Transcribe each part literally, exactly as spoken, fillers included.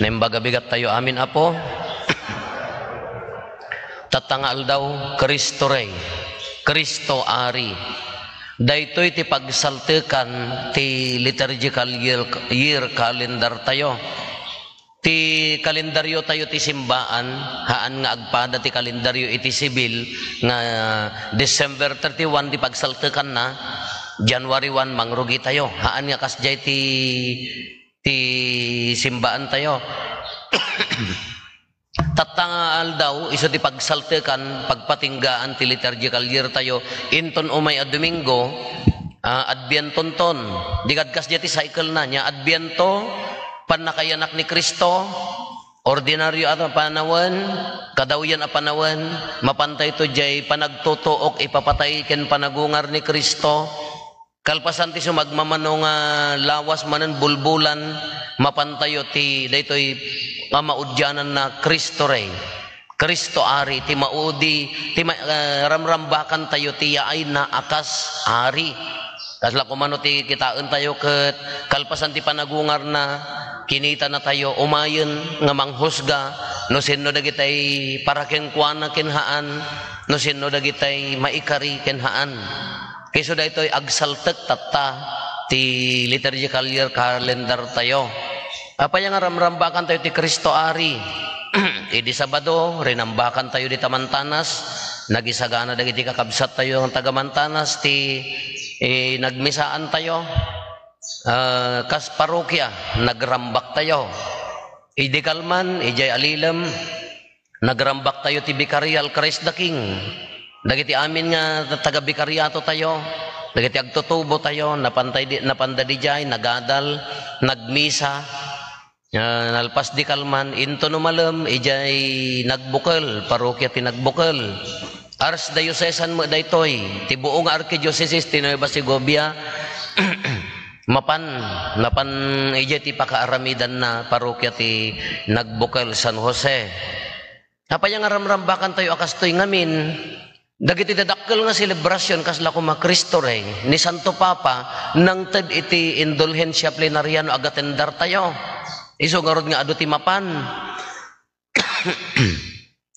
Naimbag a bigat tayo amin, Apo. Tatta nga aldaw, Cristo Rey, Cristo Ari. Daytoy ti pagsaltekan ti liturgical year, year calendar tayo. Ti kalendaryo tayo ti simbaan, haan nga agpada ti kalendaryo iti sibil nga December thirty-one ti pagsaltekanna, January one mangrugi tayo. Haan nga kasdiay ti, ti simbaan tayo. Tatta nga aldaw, isu ti pagsaltekan, pagpatinggaan ti liturgical year tayo, inton umay a Domingo, ah, Adbientonton. Di kad kasdiay ti cycle na, nia Adbiento, pannakayanak ni Cristo, ordinaryo a panawen, kadawyan a panawen, mapantayto diay panagtutuok ipapatay ken panagungar ni Cristo. Kalpasan ti sumagmamano nga lawas manen bulbulan, mapantayo ti daytoy a maudiananna Cristo Rey. Cristo Ari, ti maudi, ti ma-, eh, ramrambakan tayo ti yaayna a kas Ari. Kasla kumano ti kitaen tayo ket kalpasan ti panagungarna, kinitana tayo umayen nga manghusga no sinno dagitay para kenkuana ken haan, no sinno dagitay maikari ken haan. Isu daytoy agsaltek tatta ti liturgical year calendar tayo. Apay nga ramrambakan tayo ti Cristo Ari? Idi Sabado, rinambakan tayo dita Mantanas. Nagisagana dagiti kakabsat tayo nga taga Mantanas ti, eh, nagmisaan tayo. Ah, kas parokia, nagrambak tayo. Idi kalman, idiay Alilem, nagrambak tayo ti Vicarial Christ the King. Dagiti amin nga taga-bikariato tayo, dagiti agtutubo tayo, napantay di, napanda didiay, nagadal, nagmisa. Ah, nalpas di kalman, into no malem, idiay Nagbukel, parokia ti Nagbukel. Archdiocesan met daytoy, ti buo nga arkidiocesis ti Nueva Segovia. Mapan, napan idiay ti pakaaramidanna, parokia ti Nagbukel, San Jose. Apay nga ramrambakan tayo a kastoy ngamin? Dagiti dadakkel nga selebrasyon, kasla koma Cristo Rey, ni Santo Papa, nangted iti indulhensia plenaria no agatendar tayo. Isu ngarud nga adu ti mapan.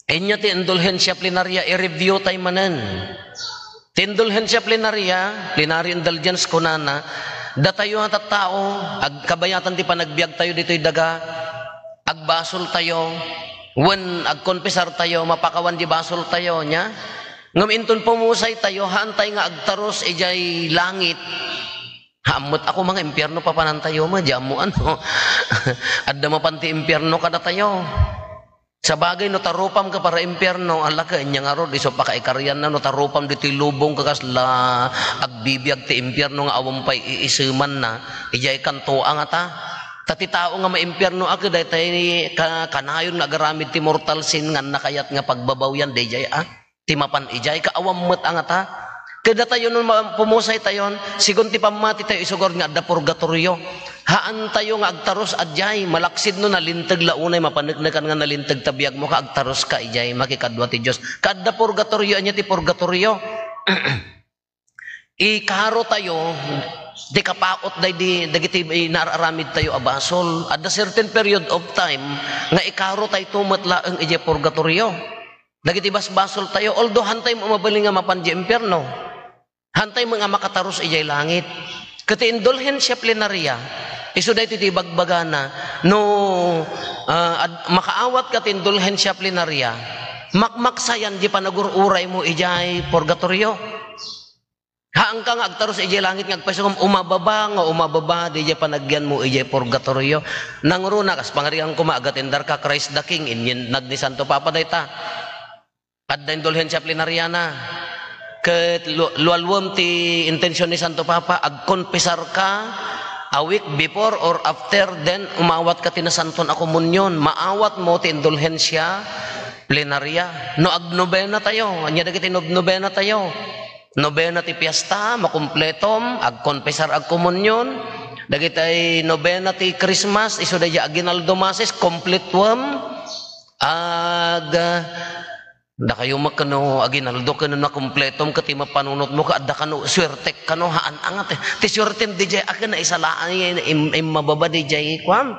Inya ti indulhensia plenaria, i-review tay manen. Ti indulhensia plenaria, plenary indulgence kunana, datayo nga tattao, agkabayatan ti panagbiag tayo ditoy daga, agbasol tayo, wen agkonfesar tayo, mapakawan di basol tayo, nia? Ngem inton pumusay tayo, haantay nga agtarus idiay langit. Haammet ako, mga impierno papanan tayo, ma, di ammo ano. Adda mapan ti impierno kada tayo. Sabagay, no tarupam ka para impierno, ala ka, inya ngarud, isu pakaikarianna, no tarupam ditoy lubong ka kasla agbibiag ti impierno nga awan pay iisemanna, idiay kanto a ngata. Ta ti tao nga maimpierno a, ket daytay ka-, kanayon nga agaramid ti mortal sin nga annakayat nga pagbabawian, daydiay a. Ti mapan idiay, kaawan met a ngata. Ket datayo no ma-, pumusay tayon, sigun ti pammati tayo, isu ngarud nga adda purgatorio. Haan tayo nga agtarus a diay, malaksid no nalinteg la unay, mapaneknekan nga nalinteg ta biagmo ka, agtarus ka idiay, makikadua ti Dios. Kaadda purgatorio, ania ti purgatorio? Ikaro tayo, ti kapaut daydi, dagiti inaar-aramid tayo a basol. Adda certain period of time nga ikaro tayo met laeng idiay purgatorio. Dagiti basbasol tayo, although hantay mo mabalin nga mapan di impierno. Hantay mo nga makatarus idiay langit. Ket ti indulhensia plenaria, isu daytoy ti bagbagana, no, ah, ad-, makaawat ka ti indulhensia plenaria, makmaksayan di panagur-uray mo idiay purgatorio. Haanka nga agtarus idiay langit nga agpayso ngem umababa nga umababa, didiay panagyan mo idiay purgatorio. Nangruna, kas pangarigan koma, agatendar ka, Christ the King, inyennag ni Santo Papa dayta. Adda indulhensia plenariana. Ket lu-, lualuem ti intention ni Santo Papa, agkonfesar ka a week before or after, then umawat ka ti Nasanton a Komunion. Maawat mo ti indulhensia plenaria. No agnobena tayo, ania dagiti nob-, nobena tayo? Nobena ti Piesta, makumpletom, agkonfesar, agkomunion. Dagitay nobena ti Christmas, isu daydiay aguinaldo masses, kompletuem. Ag-, dakayo met kano aguinaldo ken nakumpletom ket ti mapanunotmo ket adda kano suertek kano, haan a nga ti, ti suertem didiay a ken naisalakan im-, immababa didiay kuan.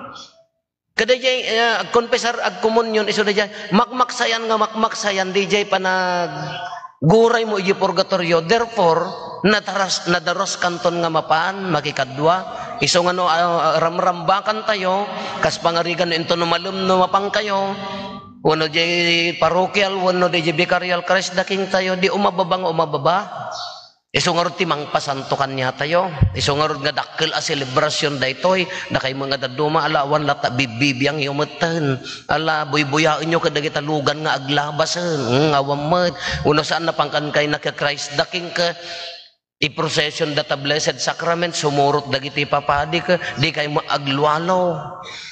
Kadayjay, eh, agkonfesar, agkomunyon, isu dayjay, makmaksayan nga makmaksayan, dayjay panagguray mo iti purgatorio. Therefore, nataras-, nadaruskanton nga mapan makikadua. Isu nga no, ah, ramrambakantayo, kas pangarigan no inton umalem no mapankayo, wenno di parokial, wenno di vicarial Christ the King tayo, di umababa nga umababa. Isu ngarud ti mangpasanto kaniatayo. Isu ngarud nga dakkel a selebrasyon daytoy. Dakaymo nga dadduma, ala, awan latta bibbibiangyo metten. Ala, buybuyaenyo kadagita lugan nga aglabasen. Hmm, awan met. Uno saan napankan kay na ka Christ the King ka i-procession data Blessed Sacrament, sumurot dagiti papadi ka, di kay mo aglualo.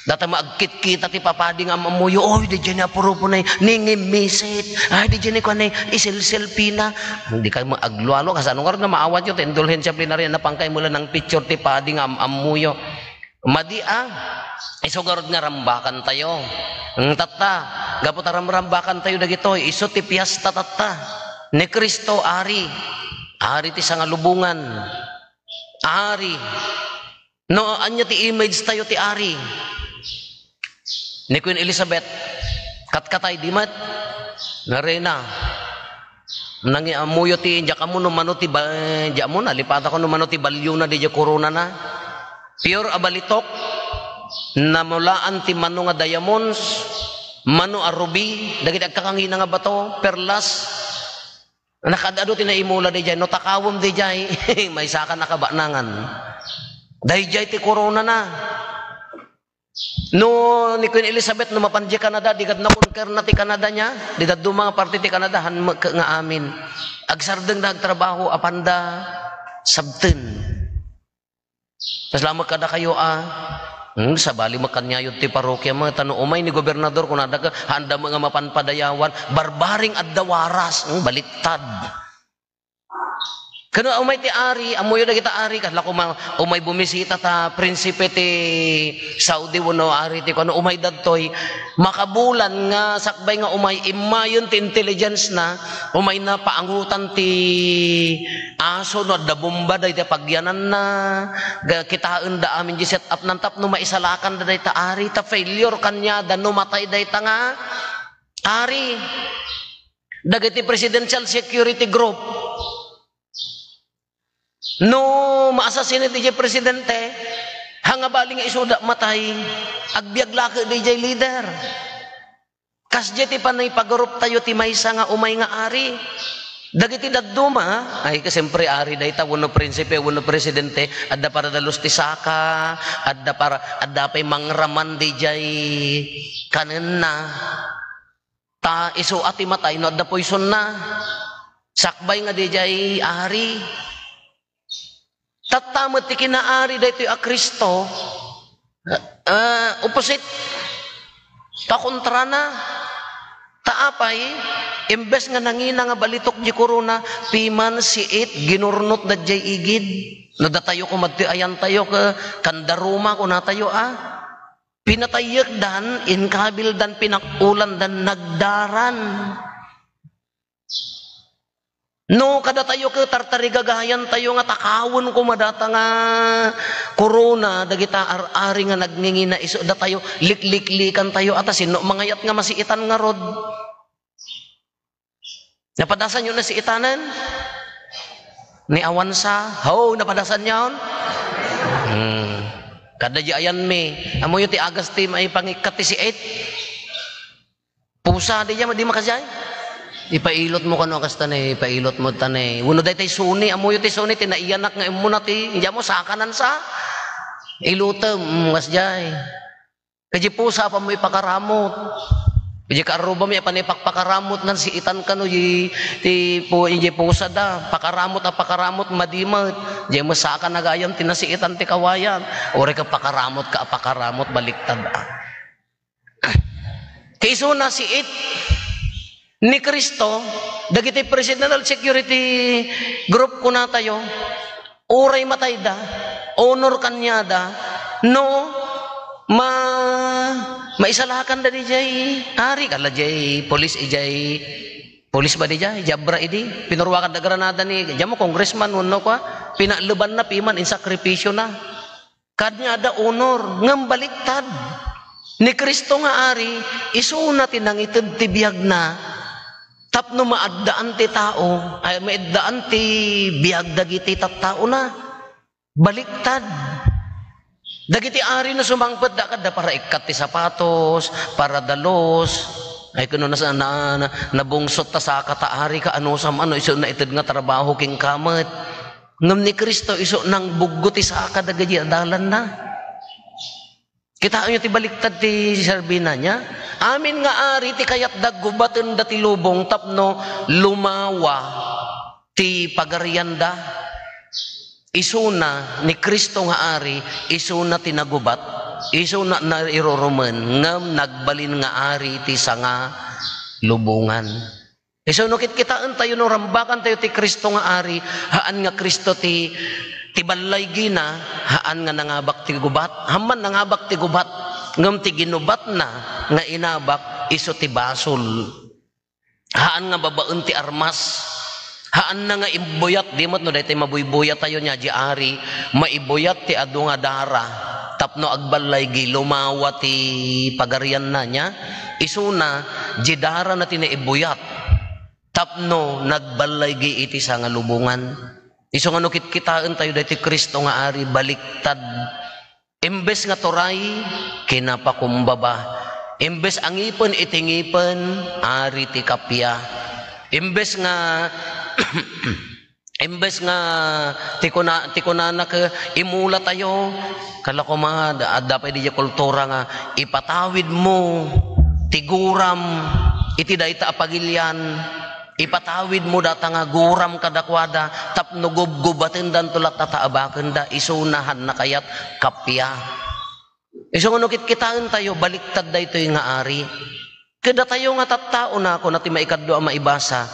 Data mo agkitkita ti papadi nga am-ammoyo, "Oy, di jay ni apurupo nay, ningimmisit. Ay, di jay ni kuan nay, isilsilpina." Di kay mo aglualo, kasano ngarud nga maawatyo ti indulhensya plenaria, napankay mo lang nang picture ti padi nga am-ammoyo. Madi a, isu ngarud nga rambakantayo. Ang tatta, gapu ta ramrambakantayo dagitoy, isu ti piesta tatta. Ni Cristo, Ari. Ari ti sangalubongan. Ari. No, ania ti image tayo ti Ari? Ni Queen Elizabeth, katkatay di met. Narena. Nangi-, ammoyo ti, diak ammo no mano ti ba-, diak ammo, nalipatak ko no mano ti baliona, di diak koronana. Pure a balitok, namulaan ti mano nga diamonds, mano a ruby, dagiti agkakangina nga bato, perlas. Nakaad-adu ti naimula di jay, no takawem di jay, maysa ka nakabanangan. Dayjay ti koronana. No, ni Queen Elizabeth, no mapan di Canada, di gad nakonkerna ti Canada niya, di dadduma nga parte ti Canada, han mek nga amin. Agsardeng da agtrabaho, apanda sabten. Salamat kadakayo a, hmm, sabali met kaniayo ti parokya met, ta no umay ni gobernador, kunada ka, haanda met nga mapan padayawan, barbaring adda waras, hmm, baliktad. Kano umay ti ari, ammoyo dagita ari, kasla kuma-, umay bumisita ta prinsipe ti Saudi wenno ari ti kuno, umay dadtoy, makabulan nga sakbay nga umay, immayon ti intelligence na, umay na paangutan ti aso no adda bomba dayta pagyananna, ga-, kitaen da amin di set up nan tapno maisalakan da dayta ari, ta failure kaniada no matay dayta nga ari. Dagiti Presidential Security Group, no maasasinit idiay presidente, hanga bali nga isuda matay, agbiag la ket idiay leader. Kasdiay ti panay pagarup tayo ti maysa nga umay nga ari. Dagiti dadduma, ay, siyempre, ari dayta, wenno prinsipe, wenno presidente, adda para dalus ti saka, adda para, adda pay mangraman didiay kanenna. Ta isu a ti matay no adda poisonna. Sakbay nga didiay ari. Tatta met ti kinaari daytoy a Cristo, ah, opposite. Pakontrana. Ta apay, imbes nga nangina nga balitok di korona, piman siit, ginurnot da diay igid. No datayo koma ti ayantayo, ka-, kanda Roma, kunatayo, a. Pinatayekdan, inkabildan, pinak-ulandan, nagdaran. No kadatayo ket tartarigagayantayo nga takawen koma data nga korona, dagita ar-ari nga nagngingina isu datayo, likliklikantayo, ata sinno mangayat nga masiitan ngarud? Napadasanyo na si itanen? Ni awan sa? Ho, napadasanyon? Hmm. Kada di ayan mi. Amoyo ti agas ti maipangikkat ti siit. Pusa, di, di makajay? Ipailot mo kano kasta ne, ipailot mo ta ne. Wenno daytay Sony, amoyo ti Sony, ti naiyanak nga immuna ti, di mo sakanan sa? Ilutem, mm, kasjay. Kadi pusa, apan mo ipakaramot. Kadi kaarrubam, apan ipakpakaramot nan siitan kano, di, ti pu-, di pusa da. Pakaramot a pakaramot, madi met. Di mo saka nagayam, ti nasiitan ti kawayan. Uray ka pakaramot ka a pakaramot, baliktad, a. Kaisuna, siit ni Cristo, dagiti Presidential Security Group, kunatayo, uray matayda, honor kaniada, no, ma-, maisalakanda dijay ari, kala jay pulis, ijay pulis ba dijay, jabra idi, pinuruakan da Granada ni, jamo congressman, wenno kwa, pinalebanna piman, insakripisyo na. Kaniada honor, ngem baliktad. Ni Cristo nga Ari, isuna ti nangited ti biagna tapno maaddaan ti tao, ay, maaddaan ti biag dagiti tattaona. Baliktad. Dagiti ari no sumangpet, da kadda para ikkat ti sapatos, para dalos. Ay, kuno na, na, na, nabungsot ta saka ta ari ka, ano sam, ano, isu naited nga trabaho king kamet. Ngem ni Cristo, isu nang buggo ti saka dagiti adalanna. Kitaenyo ti baliktad ti serbina niya. Amin nga ari ti kayatda gubaten da ti lubong tapno lumawa ti pagarianda. Isuna ni Cristo nga Ari, isuna ti nagubat, isuna na irurumen, ngem nagbalin nga Ari ti sanga lubongan. Isu no kitkitaentayo no rambakantayo ti Cristo nga Ari, haan nga Cristo ti, ti ballaygina, haan nga nangabak ti gubat. Amman nangabak ti gubat, ngem ti ginubatna nga inabak isu ti basol. Haan nga babaen ti armas. Haanna nga imbuyat, di met no daytoy mabuybuyatayo nia di ari, maibuyat ti adu nga dara tapno agballaygi lumawa ti pagarianna nia. Isuna, di darana ti naibuyat tapno nagballaygi iti sanga lubongan. Isu nga no kitkitaentayo daytoy Cristo nga Ari, baliktad. Imbes nga turay, kinapakumbaba. Imbes a ngipen iti ngipen, ari ti kappia. Imbes nga, imbes nga ti kuna-, ti kunana ket imulatayo, kala koma, da-, adda pay diay kultura nga ipatawidmo ti guram iti dayta a pagilian. Ipatawidmo data nga guram kadakuada tapno gubgubatendanto latta ta abakenda, isuna haan nakayat kappia. Isu nga no kitkitaentayo, baliktad daytoy nga ari. Kadatayo nga tattaona, kuna ti maikadua a maibasa,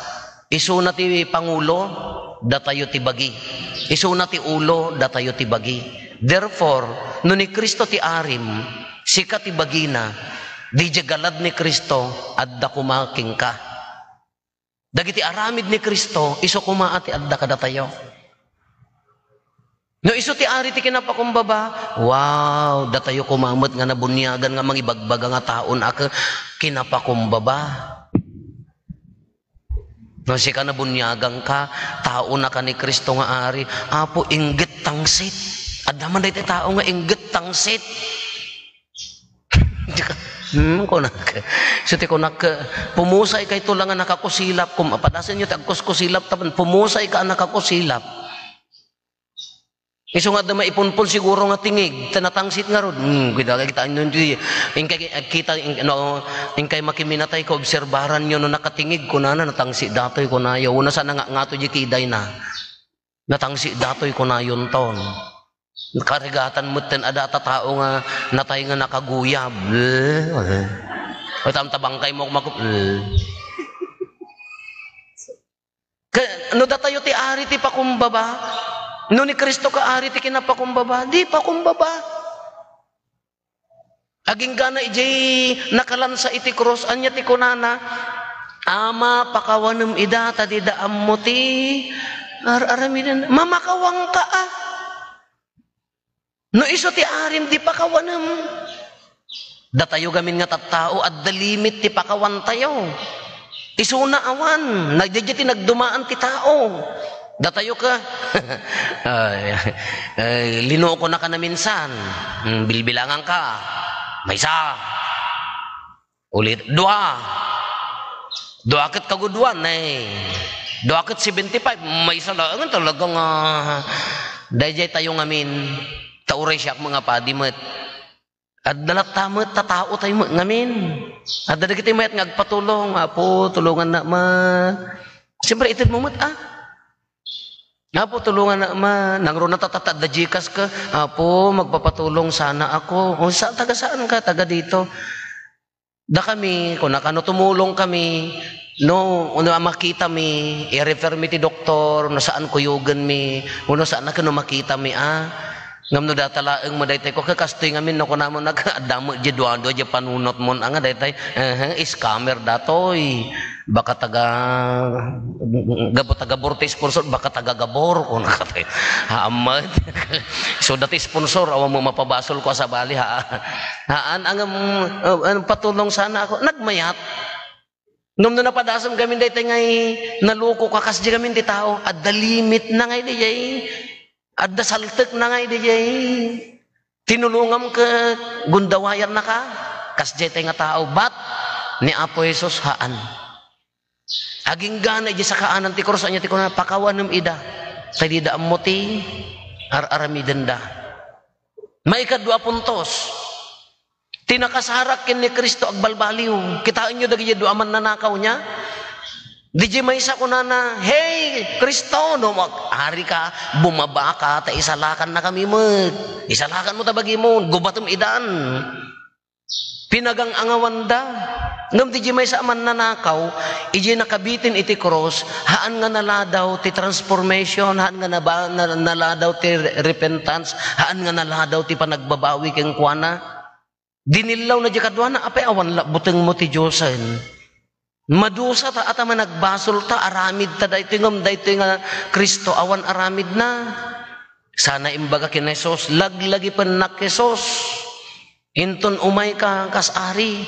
isuna ti pangulo, datayo ti bagi. Isuna ti ulo, datayo ti bagi. Therefore, no ni Cristo ti arim, sika ti bagina, diay galad ni Cristo, adda koma kenka. Dagiti aramid ni Cristo, isu koma a ti adda kadatayo. No isu ti ari ti kinapakumbaba, wow, datayo koma met nga nabuniagan nga mangibagbaga nga taon a ke-, kinapakumbaba. No sika nabuniaganka, taonaka ni Cristo nga ari, Apo, inggit tangsit. Adda man daytoy tao nga inggit tangsit. Hmm, kunak. So, ti kunak, pumusay kayto lang nga nakakusilap. Kum-, padasenyo ti agkuskusilap, tapno pumusay ka a nakakusilap. Isu nga adda maipunpon siguro nga tingig, ta natangsit ngarud. Hmm, kita, kita, ano, hindi. Inkay, kita, in-, ano, inkay makiminatay ka, obserbaranyo no nakatingig, kunana, natangsit datoy, kunayo. Una sana nga, ngato di kidayna. Natangsit datoy, kunayonton. Karigatan metten a data tao nga natay nga nakaguyab. Eh, eh. O, tamta bangkay mo, makup-, eh. Ka-, no datayo ti ari ti pakumbaba, no ni Cristo ka ari ti kinapakumbaba, di pakumbaba. Aginggana idiay nakalansa iti krus, ania ti kunana? Ama, pakawanem ida, ta dida ammo ti ar-aramiden. Mamakawangka, a. No isu ti arim, di pakawanem. Datayo gamin nga tattao, adda limit ti pakawantayo. Isuna awan, nagdadya ti nagdumaan ti tao. Datayo ka. Ay, ay, linuko na ka na minsan. Hmm, bilbilangan ka. Maysa. Ulit, dua. Dua ket kaguduan, eh. Dua ket seventy-five, maysa laeng talaga nga, daydiay tayo ngamin, ta uray siak nga padi met. Adda latta met, ta tao tayo met ngamin. Adda dagiti mayat nga agpatulong, Apo, tulonganna met. Siyempre, ited mo met, ah. Apo, tulonganna met. Nangruna ta, ta, ta, adda Gcash ka, Apo, magpapatulong sana ako. O, sa, taga saan ka? Taga dito. Dakami, kuna kano tumulong kami, no, no makitami, i-refer mi ti doktor, no saan kuyogenmi, wenno saan a ket no makitami, a. Ngem no data laeng mo daytoy, ko, kastoy ngamin, no, kunamo, nag-, adda mo, di dua-dua, di panunot mo, nga daytoy, ehe, scammer datoy. Baka taga, gapu taga Bor ti sponsor, baka taga Gabor, kuna ka pa. Haamad. So, dati sponsor, awan mo mapabasol ko, sabali, ha? Haan, ang, um, uh, ang patulong sana ako, nagmayat. Ngem no napadasem gamin daytoy ngay, naluko ka, kas di gamin ti tao, adda limit na ngay di jay. Adda saltek na ngay di jay. Tinulongam ket gundawayannaka, kas jaytoy nga tao, but ni Apo Jesus, haan. Aginggana idiay sakaanan ti krus, ania ti kuna, pakawanem ida. Ta dida ammo ti ar-aramidenda. Maikadua a puntos, ti nakasarak ken ni Cristo agbalbaliw. Kitaenyo dagiti dua a mannanakaw nia? Di jay maysa kunana, "Hey, Cristo, no mag-, ari ka, bumaba ka, ta isalakannakami met. Isalakanmo ta bagimon, gubatem idan." Pinagang-angawanda. Ngem di jay maysa a mannanakaw, idiay nakabitin iti krus, haan nga naladaw ti transformation, haan nga naba-, na-, naladaw ti re-, repentance, haan nga naladaw ti panagbabawi kenkuana. Dinillawna di kaduana, apay awan la butengmo ti Diosen. Madusa ta, ata managbasolta, aramidta daytoy, ngem daytoy nga Cristo, awan aramidna. Sana imbaga ken Jesus, "Laglagipennak, Jesus. Inton umayka kas ari."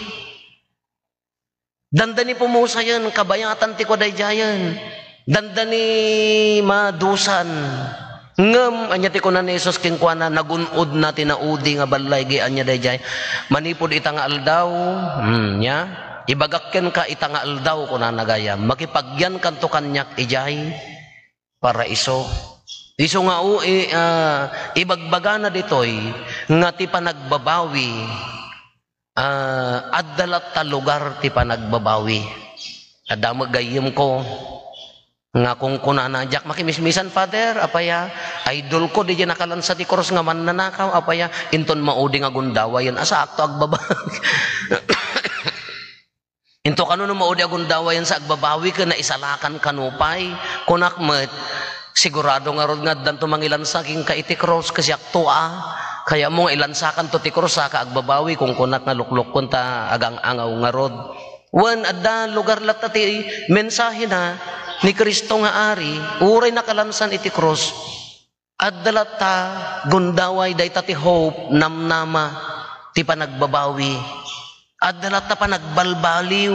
Dandani pumusayen, kabayatan ti kua daydiayen. Dandani madusan. Ngem, ania ti kuna ni Jesus kenkuana, nagun-odna ti naudi nga ballay, ania daydiay. Manipud ita nga aldaw, hmm, nia? Ibagak kenka ita nga aldaw, kunana gayam. Makipagyankanto kaniak idiay paraiso. Isu nga, o, i-, ah, ibagbagana ditoy nga ti panagbabawi, ah, adda latta lugar ti panagbabawi. Adda met gayyemko nga kunkunana, "Diak makimismisan, Father, apay a? Idolko, di jay nakalansa ti krus nga mannanakaw, apay a? Inton maudi nga gundawayen, asa akto agbabawi?" Into kano no maudi a gundawayen sa agbabawi ken naisalakan kano pay? Kunak met, sigurado ngarud nga addanto mangilansa kenka iti krus, kasiakto a. Kayatmo nga ilansakanto ti krus, saka agbabawi, kunkunak nga luklukkon ta agang-angaw ngarud. Wen, adda lugar latta ti mensahena ni Cristo nga Ari, uray nakalansan iti krus. Adda latta gundaway dayta ti hope, namnama ti panagbabawi. Adda latta panagbalbaliw.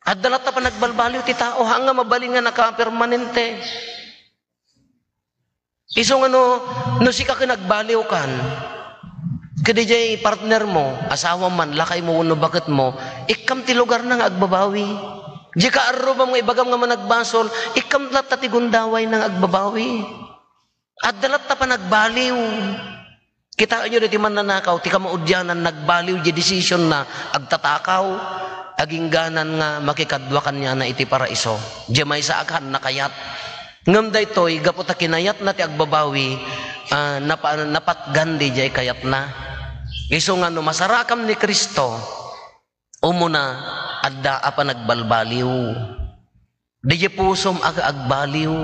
Adda latta panagbalbaliw ti tao, haan nga mabalin nga nakapermanente. Isu nga no, no sika ket nagbaliwkan, ket idiay partner mo, asawa man, lakay mo, wenno baket mo, ikkam ti lugar na nga agbabawi. Di ka arrubam nga ibagam nga managbasol, ikkam latta ti gundaway na nga agbabawi. Adda latta panagbaliw. Kitaenyo daytoy mannanakaw, ti kamaudianan, nagbaliw di decision na, agtatakaw, agingganan nga makikadua kaniana iti paraiso. Di maysa a kaan nakayat. Ngem daytoy, gapu ta kinayatna ti agbabawi, ah, napa-, napatgan di jay kayatna. Isu nga no masarakam ni Cristo, umuna, adda a panagbalbaliw. Di jay pusom a agbaliw.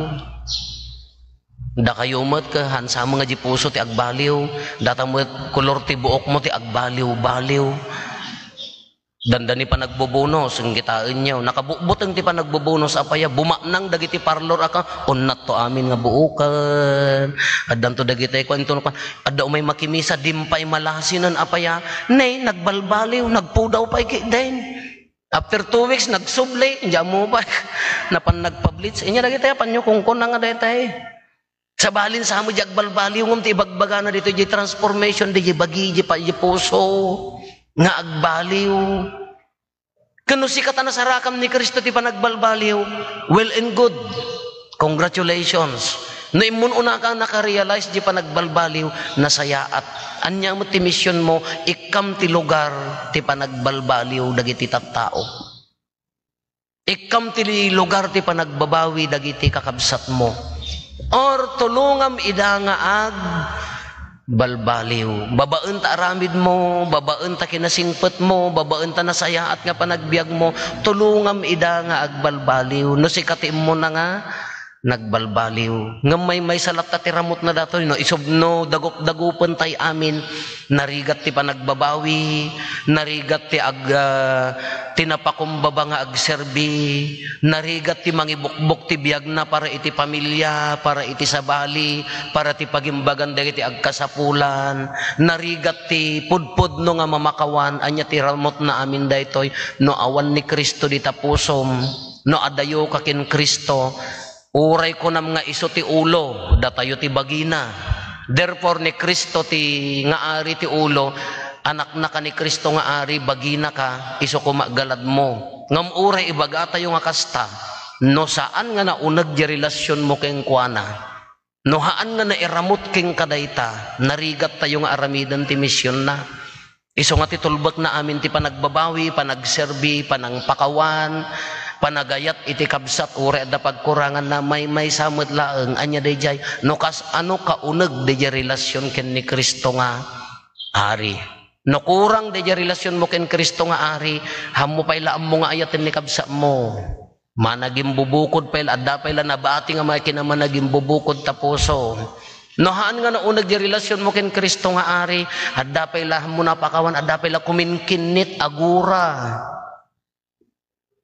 Dakayo met, ka, hansa mo nga di puso ti agbaliw. Data met, kolor ti buokmo ti agbaliw-baliw. Dandani panagbubunos, kitaenyo. Nakabutbuteng ti panagbubunos, apay a, bumaknang dagiti parlor a ka, unnatto amin nga buoken. Addanto dagiti, kuanto, adda umay makimisa, dimpay malasinen, apay a, ne, nagbalbaliw, nagpudaw pay ketdin. After two weeks, nagsubli, diay ammo pay. Napan nagpa-bleach. Inya dagiti, apanyo, kunkuna nga daytay. Sabalin sa mo, di agbalbaliw, ngem ti ibagbagana ditoy, di transformation, di bagi, di pa, di puso, nga agbaliw. Ken no sika ta nasarakam ni Cristo ti panagbalbaliw, well and good. Congratulations. No immun-unaka nakarealize di panagbalbaliw, nasayaat. Ania met ti mission mo, ikkam ti lugar ti panagbalbaliw dagiti tattao. Ikkam ti lugar ti panagbabawi dagiti kakabsatmo. Or tulongam ida nga agbalbaliw. Babaen ta aramidmo, babaen ta kinasingpetmo, babaen ta nasayaat nga panagbiagmo, tulongam ida nga agbalbaliw. No sika ti immuna nga nagbalbaliw. Ngem maymaysa latta ti ramutna datoy, no? Isubno, dagup-dagupen tay amin, narigat ti panagbabawi, narigat ti ag-, ah, ti napakumbaba nga agserbi, narigat ti mangibukbok ti biagna para iti pamilya, para iti sabali, para ti pagimbagan dagiti agkasapulan, narigat ti pudpudno nga mamakawan, ania ti ramutna amin daytoy, no awan ni Cristo dita pusom, no adayo ka ken Cristo, uray kunam nga isu ti ulo, datayo ti bagina. Therefore, ni Cristo ti nga ari ti ulo, anakna ka ni Cristo nga ari, bagina ka, isu koma galadmo. Ngem uray ibagatayo nga kasta, no saan nga nauneg ti relasionmo kenkuana, no haan nga nairamut kenka dayta, narigattayo nga aramiden ti misionna. Isu nga ti tulbekna amin ti panagbabawi, panagserbi, panangpakawan, panagayat iti kabsat, uray adda pagkuranganna, maymaysa met laeng. Ania daydiay? No kas-, ano kauneg daydiay relasion ken ni Cristo nga Ari? No kurang daydiay relasionmo ken Cristo nga Ari, haanmo pay la ammo nga ayaten ni kabsatmo. Managimbubukod pay la, adda pay la nabati nga makina managimbubukod ta puso. No haan nga nauneg ti relasionmo ken Cristo nga Ari, adda pay la haanmo napakawan, adda pay la kuminkinnit, agura.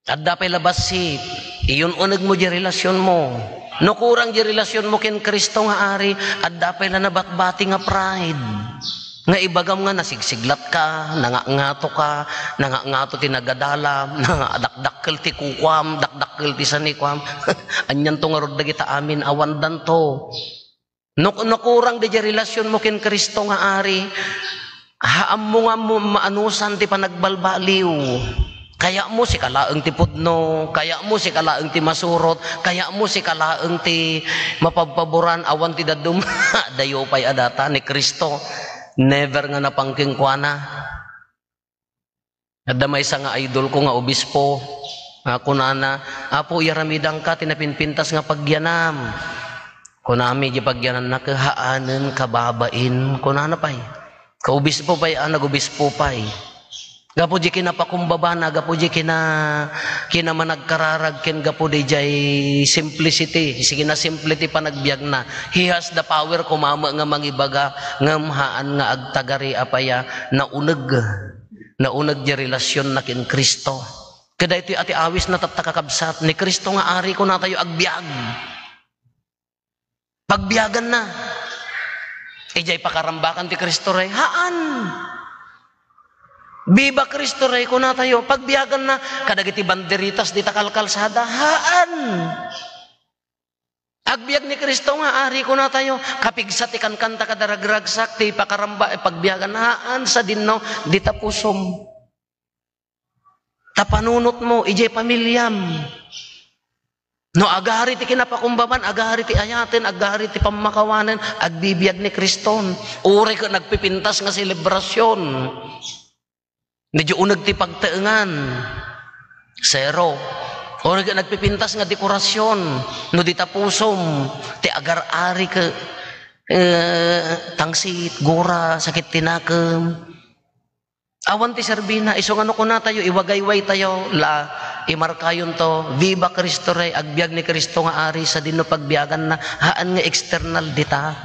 Adda pay la bassit, iyun-unegmo ti relasionmo. No kurang ti relasionmo ken Cristo nga Ari, adda pay la nabatbati nga pride. Nga ibagam nga nasigsiglatka, nangangato ka, nangangato ti nagadalam, dakdakkel ti kukuam, dakdakkel ti sanikuam. Anianto ngarud dagita amin? Awandanto. No, no kurang daydiay relasionmo ken Cristo nga Ari, haanmo nga mo-, maanusan ti panagbalbaliw. Kayatmo sika laeng ti pudno, kayatmo sika laeng ti masurot, kayatmo sika laeng ti mapabpaboran, awan ti dadduma. Adayo pay a data ni Cristo. Never nga napan kenkuana. Adda maysa nga idolko nga obispo, a, kunana, "Apo, iyaramidanka ti napinpintas nga pagyanam." Kunami, "Di pagyananna ket haanen kababain," kunana pay. Kaobispo pay, a, nagobispo pay. Gapu di kinapakumbabana, gapu di kina-, kinamanagkararag ken gapu di jay simplicity, sige na simple ti panagbiagna. He has the power kumama nga mangibaga, ngem haan nga agtagari a pay a nauneg. Nauneg ti relasionna ken Cristo. Kadaytoy a ti awisna tatta, kakabsat, ni Cristo nga Ari, kunatayo, agbiag. Pagbiaganna. Idiay pakarambakan ti Cristo Rey? Haan. Viva Cristo Rey, kunatayo, pagbiaganna. Kadagiti banderitas dita kalkalsada? Haan. Agbiag ni Cristo nga Ari, kunatayo, kapigsa ti kankanta kadaragragsak, ti pakaramba, eh, pagbiagan, haan, sadinno, dita pusom. Ta panunotmo, idiay pamiliam. No agari ti kinapakumbaban, agari ti ayaten, agari ti pammakawanen, agbibiag ni Criston. Uray ket nagpipintas nga selebrasyon. Medyo uneg ti pagtaengan. Zero. Uray ket nagpipintas nga dekorasyon. No dita pusom, ti agar-ari ket, eh, tangsit, gura, sakit ti nakem. Awan ti serbina. Isu nga no kunatayo, iwagaywaytayo, la, imarkayonto, Viva Cristo Rey, agbiag ni Cristo nga Ari, sadinno pagbiaganna, haan nga external dita.